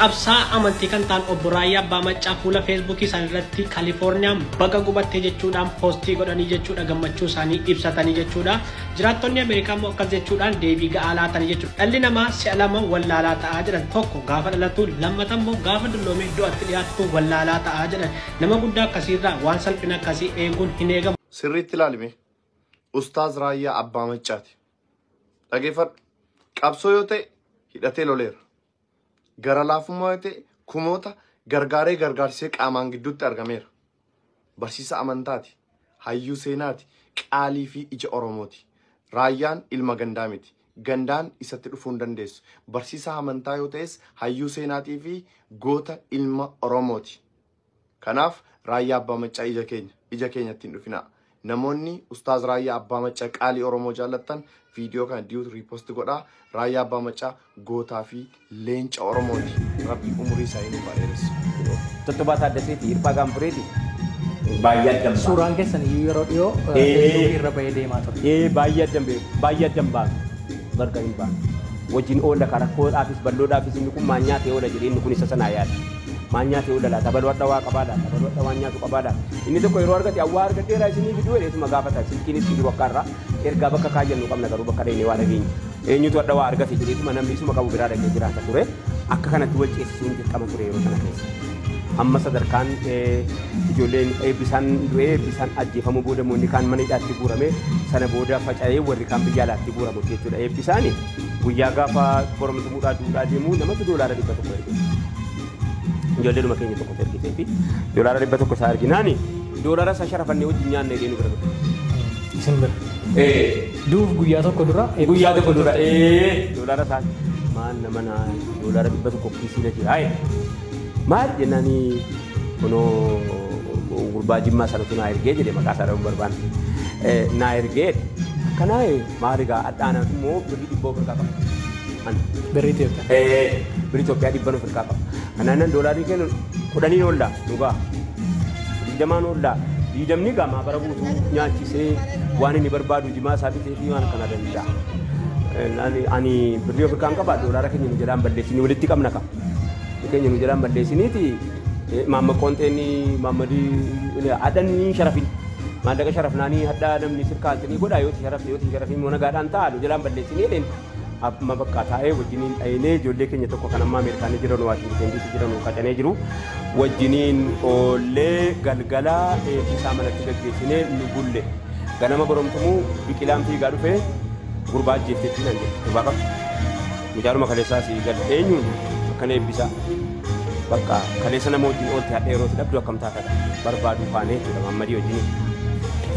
Qabsaa amantii kan ta'an obbo Raayyaa Abbaa Maccaa fuula Feesbuukii isaanii irratti Kaalifoorniyaan baga gubattee jechuudhaan poostii godhanii jechuudha, gammachuu isaanii ibsatanii jechuudha. Jiraattonni Ameerikaa immoo akkas jechuudhaan deebii ga'aa laatanii jechuudha. Dhalli namaa si'a lama wallaalaa ta'aa jedhan: tokko gaafa dhalatu, lammata immoo gaafa dulloomee du'atti dhiyaatu wallaalaa ta'aa jedhan. Nama guddaa akkasiirraa waan salphina akkasii eeguun hin eegamu. Sirriitti ilaalime. Ustaaz Raayyaa Abbaa Maccaati. Dhageeffadhu. Qabsoo yoo ta'e hidhatee loleera. Gara laafummaa yoo ta'e kumoota gargaaree gargaarsee qaamaan gidduutti argameera. Barsiisa amantaati. Hayyuu seenaati. Qaalii fi ija Oromooti. Raayyaan ilma gandaa miti. Gandaan isatti dhufuu hin dandeessu. Barsiisa amantaa yoo ta'es hayyuu seenaatii fi goota ilma Oromooti. Kanaaf Raayyaa Abbaa Maccaa ija keenya. Ija keenyatti hin dhufinaa. Namoonni Ustaaz Raayyaa Abbaa Maccaa qaalii Oromoo jaallattan viidiyoo kana duet repost godhaa. Raayyaa Abbaa Maccaa gootaa fi leenca Oromooti. Rabbi umurii isaanii nuuf haa dheeressu. Tottobaa Taaddaseeti, Hirphaa Gaanfureeti. Baay'ee addan ba'a. Suuraan keessan iyyuu yeroo dhiyoo Feesbuukii irra bahee deemaa ture. Baay'ee addan beeku. Baay'ee addan baanu. Gargar hin baanu. Wajjin oolla karaa rakkoodhaafis bal'oodhaafis, inni kun maal nyaatee oola jedhee, inni kun isa sanaa yaada. Maal nyaatee oola laata? Bal'oo hadha waa qabaa laata? Bal'oo hadha waan nyaatu qabaa laata? Inni tokko yeroo argate awwaa argadheeraa isinii fiduu jedheetuma gaafata. Silkiinis jiru akka irraa ergaa bakka kaayyannu qabna, garuu bakka dheenee waa dhageenya. Eenyutu hadha waa argate jedheetuma namni isuma qabu biraa dhaqee jiraata ture. Akka kanatti wal ceesisuun dirqama ture yeroo sana keessa. Amma sadarkaan ijoolleen eebbisaan du'ee, eebbisaan ajjeefamuu booda immoo inni kaan mana hidhaatti guurame, sana booda faca'ee warri kaan biyya alaatti guuramu jechuudha. Eebbisaan guyyaa gaafa boromtumuudhaa duudhaa deemuu namatti $100 erge. Ijoolleedhuma keenya tokko ergitee fi $100 isaa arginaani doolaara isaa sharafannee wajjin nyaanna jedhee nu bira dhufe. Isin bira. Duuf guyyaa tokko dura. Guyyaa tokko dura doolaara isaa maal nama naa $100 kiisii jira. Maal jennaani, kunoo gurbaa Jimmaa sanatu naa ergee jedhe, maqaa isaa dhabuun barbaanne. Naa ergee akkanaa maal egaa adhaanaatu immoo birrii 100 of harkaa qaba. Birrii Itoophiyaa. Birrii Itoophiyaa 100 of harkaa qaba. Kanaan doolaarii kennu 10n oollaa dhugaa. 20n oollaa. 20ni gamaa bara guutuu nyaachisee waan inni barbaadu jimaa isaa bitee fi waan kana danda'a. Ani birrii of harkaan qaba, doolaara keenya nu jalaan balleessinii walitti qabna qaba. Keenya nu jalaan balleessiniiti maamma qoonxeen maammadii hadhanni sharafin. Maallaqa sharafnaanii hadhaa namni sirkaantanii godhaa yoo sharafte, yoo sharafin immoo nagaadhaan ta'a, nu jalaan balleessinii jedheen. Amma bakka taa'ee wajjiniin dhayinee ijoollee keenya tokko kan amma Ameerikaanii jiran, Waashington DC jiran, qacanee jiru wajjiniin oollee galgala eebbisaa manatti gaggeessinee nu bulle. Ganama boromtumuu biqilaan fiigaa dhufee gurbaa ajjeefteetti nan jedhe. Gurbaa qabdu. Mucaanuma kaleessaa si gad eenyuun akkana eebbisaa. Bakka kaleessa nama wajjin oolte hadha yeroo dhabdu akkam taata barbaaduu kaanee jechuudha Maammadii wajjiniin.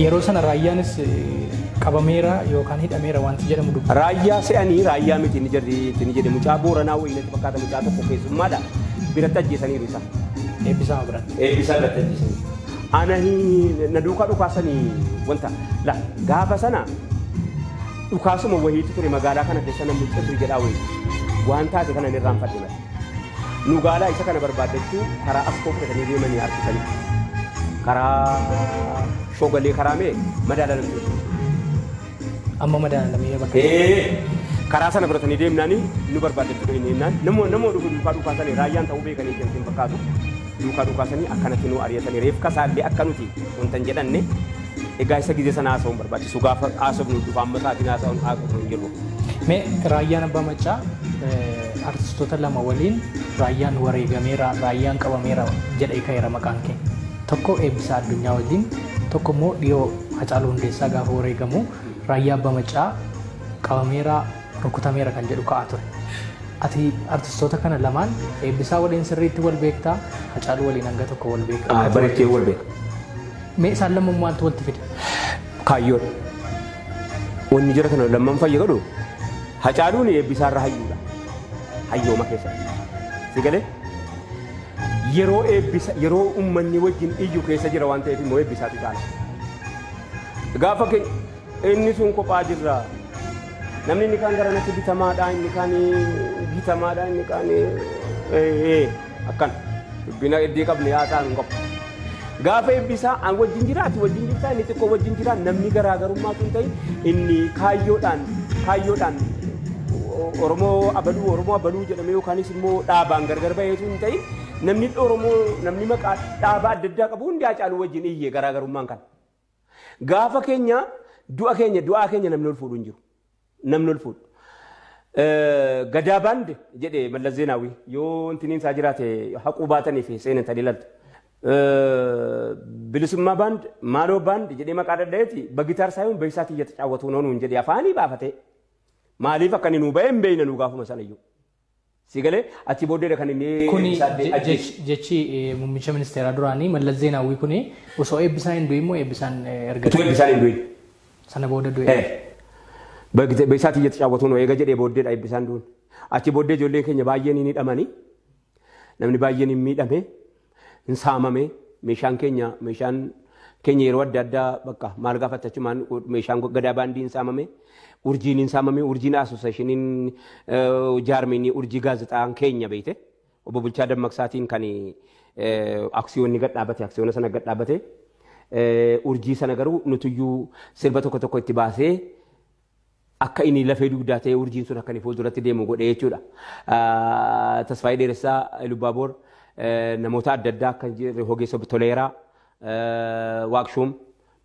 Yeroo sana raayyaanis qabameera yookaan hidhameera wanti jedhamu dubbata. Raayyaa se'anii raayyaa miti inni jedhe, inni jedhe mucaa Booranaa wayii natti fakkaata, mucaa tokko keessummaadha biratti ajjeesaniiru isa. Eebbisaa biratti. Eebbisaa biratti ajjeesanii. Ana na duukaa dhukaasanii wanta la gaafa sana dhukaasuma wayiitu ture magaalaa kana keessa, namni cirri jedhaa wayii waan taate kana inni irraanfadhe malee. Nu gaalaa isa kana barbaaddachuu karaa askoo fudhatanii deemanii harkisanii. Karaa shogalee karaa mee madaala namni. Amma madaalamee bakka. Karaa sana fudhatanii deemnaani nu barbaaddachuu dhufanii jennaan namoo dhufu duukaa dhukaasanii raayyaan ta'uu beekanii kan fakkaatu duukaa dhukaasanii akkanatti nu ari'atanii reefka isaallee akka nuti wanta hin jedhanne. Egaa isa gizee sana haasa'uun barbaachisu, gaafa haasofnu dhufa, amma isaatiin haasa'uun haasofnu hin jirru. Mee Raayyaan Abbaa Maccaa artistoota lama waliin raayyaan wareegameera, raayyaan qabameera jedhee ka'eera maqaan kee. Tokko Eebbisaa Addunyaa wajjin, tokko immoo dhiyoo Hacaaluu Hundeessaa gaafa wareegamu Raayyaa Abbaa Maccaa qabameera, rukutameera kan jedhu ka'aa ture. Ati artistoota kana lamaan, Eebbisaa waliin sirriitti wal beektaa, Hacaaluu waliin hanga tokko wal beektaa. Bareechee wal beeka. Mee isaan lamman maaltu walitti fide? Kaayyoodha. Wanni jira kana lamman fayya godhu, Hacaaluun Eebbisaarra hayyuudha. Hayyooma keessatti. Si galee? Yeroo eebbisa, yeroo uummanni wajjin iyyu keessa jira waan ta'eef immoo Eebbisaatu caala. Gaafa inni sun kophaa jirra. Namni inni kaan gara natti bitamaadha, inni kaan gitamaadha, inni kaan akkana. Dubbina iddii qabne haasaan hin qabu. Gaafa Eebbisaa an wajjin jira, ati wajjin jirta, inni xiqqoo wajjin jira, namni garaagarummaa tun ta'in inni kaayyoodhaan Oromoo abaluu Oromoo abaluu jedhamee yookaanis immoo dhaabaan gargar baheetu hin ta'in namni Oromoo namni maqaa dhaabaa adda addaa qabu hundi Haacaaluu wajjin iyyee garaagarummaan kana. Gaafa keenya du'a keenya du'aa keenya namni ol fuudhu hin jiru. Namni ol fuudhu. Gadaa baande jedhe Mallas Zeenaawwi yoo intiniin isaa jiraate haquu baatanii fi seenan tanii laltu. Bilisummaa baand maaloo baand jedhee maqaa dhadha'eeti bagitaar saayihuun beeksisaa xiyya caawwatu noonuun jedhee afaanii baafate. Maaliif akka inni nuu ba'e hin beekne nu gaafuma sana iyyuu. Si galee achi booddeedha kan inni. Kuni jechi muummicha ministeeraa duraanii Mallas Zeenaawwii kuni osoo eebbisaan hin du'in moo eebbisaan erga Utuu eebbisaan hin du'in. Sana booda du'e. Beeksisaa xiyya caawwatu noo eega jedhee booddeedha eebbisaan du'un. Achi booddee ijoolleen keenya baay'een hin hidhamanii namni baay'een hin miidhame hin saamame meeshaan keenya yeroo adda addaa bakka maal gaafatte achumaan meeshaan gadaa baandiin saamame urjiin hin saamame urjiin asooseeshiniin jaarmiin urjii gaazexaan keenya beekte obbo Bulchaa Dammaqsaatiin kan aksiyoonni gad dhaabate aksiyoona sana gad dhaabate urjii sana garuu nutuyyuu sirba tokko tokko itti baasee akka inni lafee dugdaa ta'ee urjiin sun akka inni fuulduratti deemu godhee jechuudha. Tasfaayee Dheeressaa Lubbaaboor namoota adda addaa akka Hogeessa Toleeraa Waaqshuum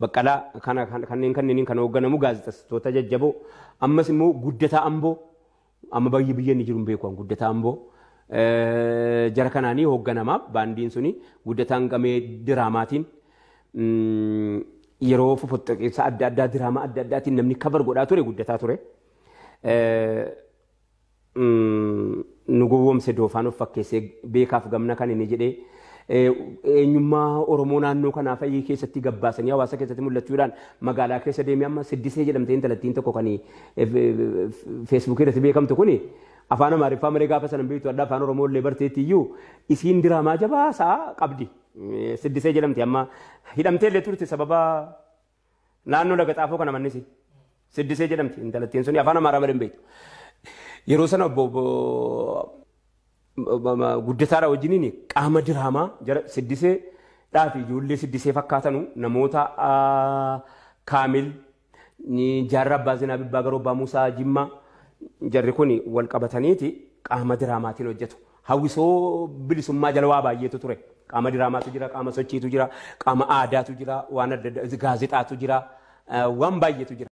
Baqqalaa kanneen kanneen kan hoogganamu gaazexeessitoota jajjaboo ammas immoo guddataa Amboo amma baay'ee biyya inni jiru hin beeku guddataa Amboo jara kanaanii hoogganamaa baandiin suni guddataan gamee diraamaatiin yeroo fofottoqeessa adda addaa diraamaa adda addaatiin namni kabar godhaa ture guddataa ture. Nu gowwoomse doofaan of fakkeessee beekaaf gamna kan inni jedhee eenyummaa Oromoo naannoo kanaa fayyii keessatti gabbaasanii hawaasa keessatti mul'achuudhaan magaalaa keessa deemee amma Siddisee jedhamtee intalattiin tokko kan feesbuukii irratti beekamtu kuni afaan Amaariffaa malee gaafa sana beektu adda afaan Oromoo illee barteetti iyyuu isiin diraamaa jabaasaa qabdi. Siddisee jedhamti amma hidhamtee illee turte sababa naannoo laga xaafoo kana mannisi. Siddisee jedhamti intalattiin suni afaan Amaaraa malee hin beektu. Yeroo sana obbo Guddataadha wajjiniin qaama diraamaa jara Siddisee dhaafi ijoollee Siddisee fakkaatanu namoota Kaamil Jaarraa Abbaa Zinaa Bibbaa Garoo Abbaa Muusaa Jimmaa jarri kun wal qabataniiti qaama diraamaatiin hojjetu. Hawwisoo bilisummaa jala waa baay'eetu ture. Qaama diraamaatu jira, qaama sochiitu jira, qaama aadaatu jira, waan adda addaa gaazexaatu jira, waan baay'eetu jira.